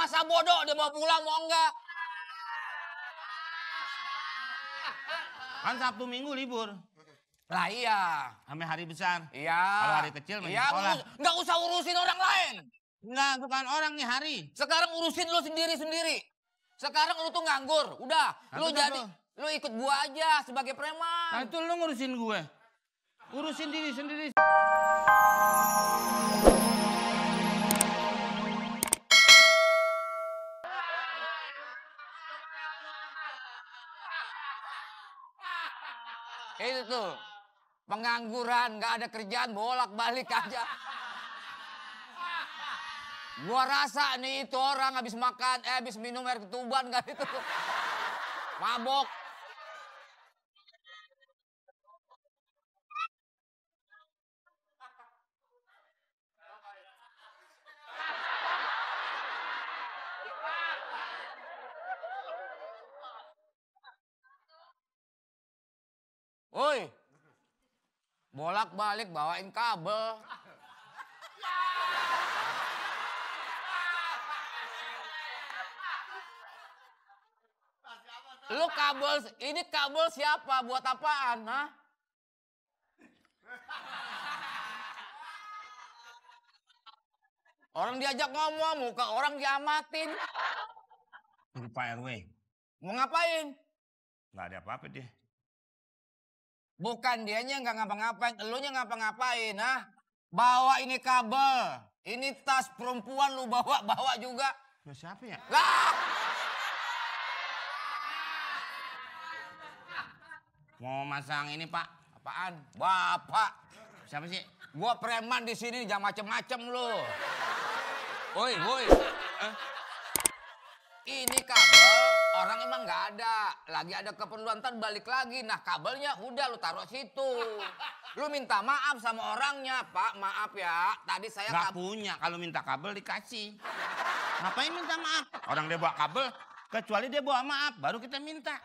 masa bodoh dia mau pulang mau enggak? Kan Sabtu Minggu libur. Lah iya. Sampai hari besar. Iya. Kalau hari kecil masih sekolah. Nggak usah urusin orang lain. Enggak, bukan orang nih hari. Sekarang urusin lu sendiri-sendiri. Sekarang lu tuh nganggur. Udah, lu jadi lu ikut gua aja sebagai preman. Nah itu lu ngurusin gue. Urusin diri sendiri. Itu tuh. Pengangguran, nggak ada kerjaan, bolak-balik aja. Gua rasa nih itu orang habis makan, habis minum air ketuban kan itu. Mabok. Woi. Bolak-balik bawain kabel. Lu kabel, ini kabel siapa? Buat apaan, ha? Orang diajak ngomong, muka orang diamatin. Ini Pak RW. Mau ngapain? Nggak ada apa-apa dia. Bukan dianya nggak ngapa-ngapain, elunya ngapa-ngapain, ha? Bawa ini kabel, ini tas perempuan lu bawa juga. Ya, siapa ya? Lah! Mau masang ini Pak. Apaan? Bapak. Siapa sih? Gua preman di sini jangan macem-macem lu. Woi. Ini kabel orang emang nggak ada. Lagi ada keperluan ntar balik lagi. Nah kabelnya udah lu taruh situ. Lu minta maaf sama orangnya. Pak maaf ya. Tadi saya Nggak punya. Kalau minta kabel dikasih. Ngapain minta maaf? Orang dia bawa kabel. Kecuali dia bawa maaf. Baru kita minta.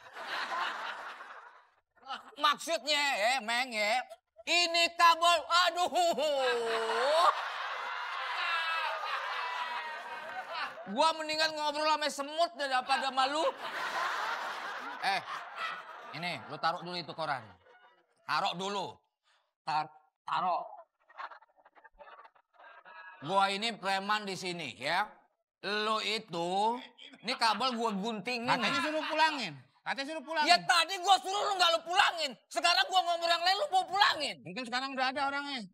Maksudnya Meng ini kabel, aduh. Gua mendingan ngobrol sama semut daripada malu. Ini lu taruh dulu itu koran. Taruh dulu. Taruh. Gua ini preman di sini ya. Lu itu, ini kabel gua guntingin. Katanya suruh pulangin. Ya tadi gua suruh lu nggak lu pulangin. Sekarang gua ngomong yang lain lu mau pulangin. Mungkin sekarang udah ada orangnya.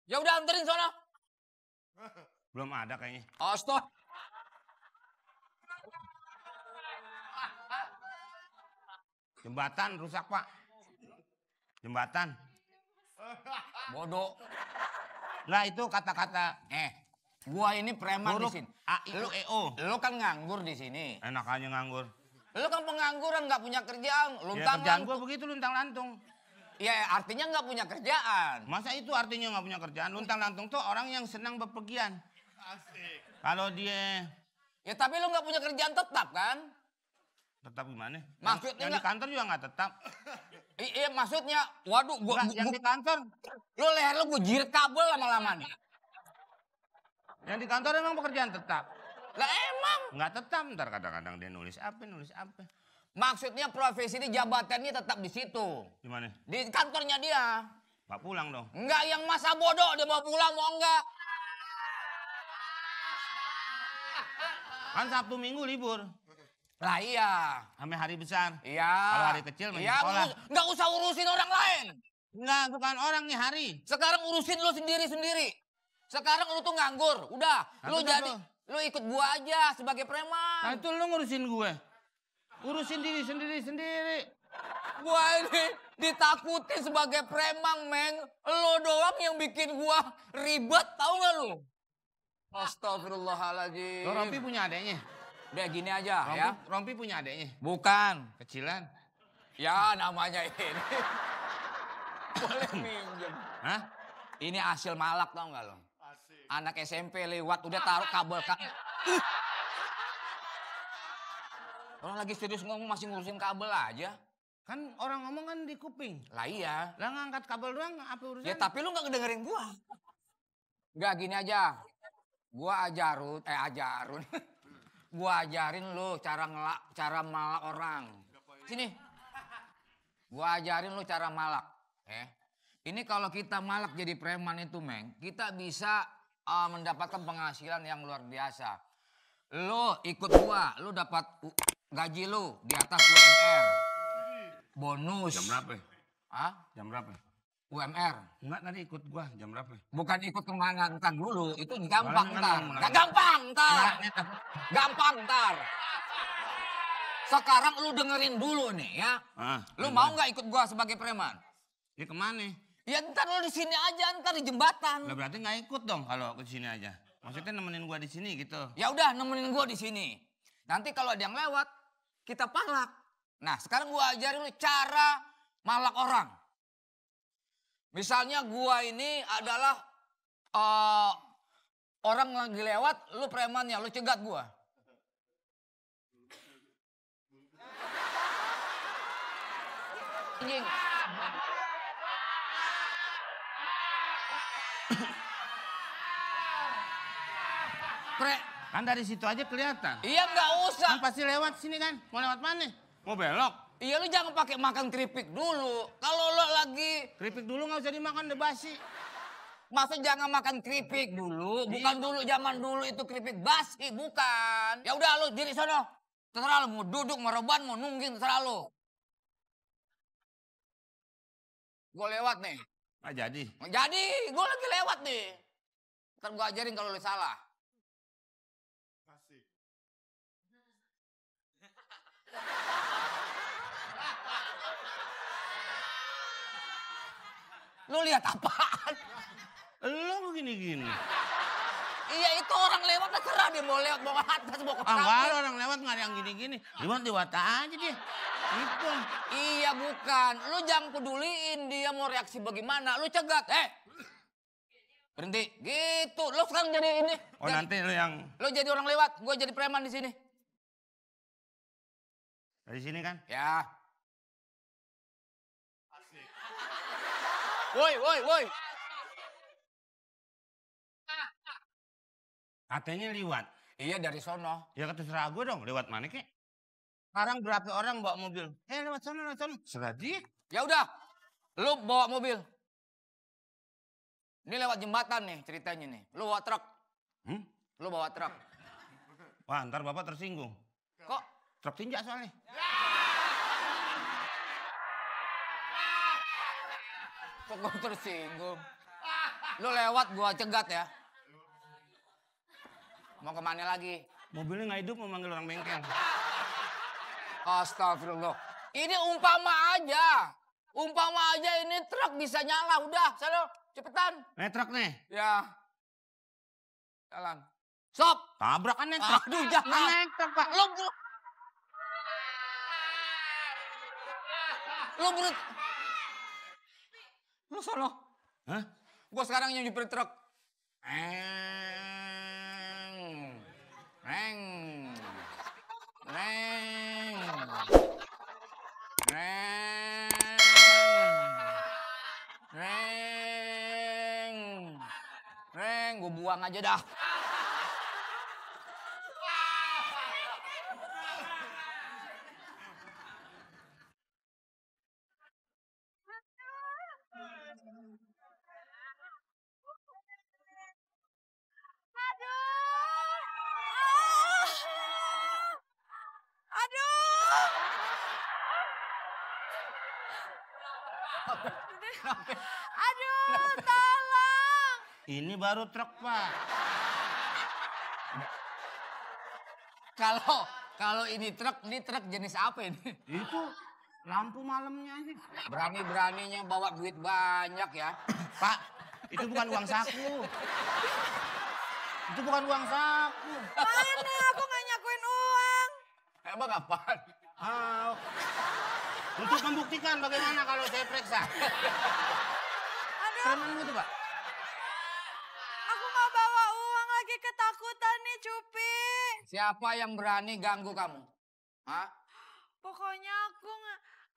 Ya udah anterin sono. Belum ada kayaknya. Astaga. Jembatan rusak Pak. Jembatan. Bodoh. Lah itu kata-kata. Gua ini preman di sini. A, I, U, E, O. Lu kan nganggur di sini. Enak aja nganggur. Lu kan pengangguran, nggak punya kerjaan. Ya, kerjaan gua begitu luntang lantung. Ya artinya nggak punya kerjaan. Masa itu artinya nggak punya kerjaan? Luntang lantung tuh orang yang senang bepergian. Asik. Kalau dia... Ya tapi lu nggak punya kerjaan tetap kan? Tetap gimana? Maksudnya yang di kantor juga nggak tetap. Iya maksudnya, waduh, yang di kantor. Lu leher lu gua jirit kabel lama-lama nih. Yang di kantor emang pekerjaan tetap. Lah emang. Nggak tetap, ntar kadang-kadang dia nulis apa. Maksudnya profesi ini jabatannya tetap di situ. Di mana? Di kantornya dia. Nggak pulang dong. Enggak yang masa bodoh dia mau pulang mau enggak. Kan Sabtu Minggu libur. Lah iya. Sampai hari besar. Iya. Kalau hari kecil masih sekolah. Nggak usah urusin orang lain. Enggak, bukan orang nih hari. Sekarang urusin lu sendiri-sendiri. Sekarang lu tuh nganggur. Udah, lu ikut gua aja sebagai preman. Nah itu lu ngurusin gue. Urusin diri sendiri. Gua ini ditakutin sebagai preman, Meng. Lu doang yang bikin gua ribet, tahu nggak lu? Astagfirullahaladzim. Lo Rompi punya adeknya? Udah gini aja ya. Rompi punya adeknya? Bukan. Kecilan? Ya namanya ini. Boleh minjem. Hah? Ini hasil malak tau nggak lo? Anak SMP lewat udah taruh kabel. Orang lagi serius ngomong masih ngurusin kabel aja. Kan orang ngomong kan di kuping. Lah iya. Lah ngangkat kabel doang apa urusan? Ya tapi lu nggak ngedengerin gua. Nggak gini aja. Gua ajarun. Gua ajarin lu cara malak orang. Sini. Gua ajarin lu cara malak. Ini kalau kita malak jadi preman itu, Meng, kita bisa mendapatkan penghasilan yang luar biasa. Lu ikut gua, lu dapat gaji lu di atas UMR. Bonus. Jam berapa? Hah? Jam berapa? UMR. Enggak, tadi ikut gua jam berapa? Bukan ikut kemana ntar dulu, itu gampang Mana, ntar. mana. Gak gampang ntar. Gampang ntar. Sekarang lu dengerin dulu nih ya. Lu mau nggak ikut gua sebagai preman? Ya kemana? Ya ntar lu di sini aja, ntar di jembatan. Lah berarti nggak ikut dong kalau ke sini aja. Maksudnya nemenin gua di sini gitu. Ya udah nemenin gua di sini. Nanti kalau ada yang lewat, kita palak. Nah sekarang gua ajarin lu cara malak orang. Misalnya gua ini adalah orang lagi lewat, lu premannya, lu cegat gua. Anjing. Kan dari situ aja kelihatan. Iya nggak usah. Kan pasti lewat sini kan. Mau lewat mana? Mau belok? Iya lu jangan pakai makan keripik dulu. Kalau lo lagi Keripik dulu nggak usah dimakan, udah basi. masa jangan makan keripik dulu. Bukan dulu zaman dulu itu keripik basi, bukan. Ya udah lu diri sono. Terserah lu mau duduk, mau rebahan, mau nungging, terserah lu. Gue lewat nih. Nggak jadi. Jadi gue lagi lewat nih. Ntar gue ajarin kalau lu salah. Lu lihat apaan? Lu gini-gini. Iya itu orang lewat terserah dia mau lewat mau ke atas mau ke Enggak samping. ada orang lewat nggak ada yang gini-gini. Lewat aja dia. Gitu. Iya bukan, lu jangan peduliin dia mau reaksi bagaimana, lu cegat, berhenti, gitu, lu sekarang jadi ini. Oh nanti lu yang Lu jadi orang lewat, gue jadi preman di sini. dari sini kan? Ya. Woi. Katanya lewat. Iya dari sono. Ya terserah gue dong, lewat mana kek? Sekarang berapa orang bawa mobil? Lewat sana. Serah dia. Ya udah, lu bawa mobil. Ini lewat jembatan nih ceritanya nih. Lu bawa truk. Lu bawa truk. Wah ntar bapak tersinggung. Kok? Truk tinjak soalnya. Kok gue tersinggung? Lu lewat gua cegat ya. Mau kemana lagi? Mobilnya nggak hidup mau manggil orang bengkel. Astagfirullah. Ini umpama aja. Umpama aja ini truk bisa nyala. Udah, sana cepetan. Truk nih. Ya. Jalan. Stop. Tabrak kan truk. Aduh, jangan. Truk pak. Lu berut. Lu sono. Hah? Gua sekarang yang nyupir truk. Gue buang aja dah. Aduh, tolong. Ini baru truk pak. Kalau ini truk jenis apa ini? Itu lampu malamnya ini. Berani-beraninya bawa duit banyak ya. Pak, itu bukan uang saku. Itu bukan uang saku. Mana aku nggak nyakuin uang. Emang apaan? Untuk membuktikan bagaimana kalau saya periksa. Preman itu pak. Aku nggak bawa uang lagi ketakutan nih Cupi. Siapa yang berani ganggu kamu? Hah? Pokoknya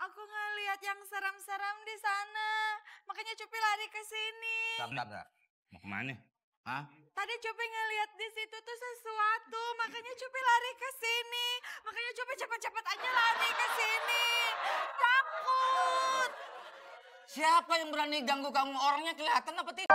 aku ngelihat yang serem-serem di sana. Makanya Cupi lari ke sini. Bentar. Mau kemana? Hah? Tadi Cupi ngeliat di situ tuh sesuatu, makanya Cupi lari ke sini. Makanya Cupi cepet-cepet aja lari ke sini. Takut. Siapa yang berani ganggu kamu? Orangnya kelihatan apa tidak?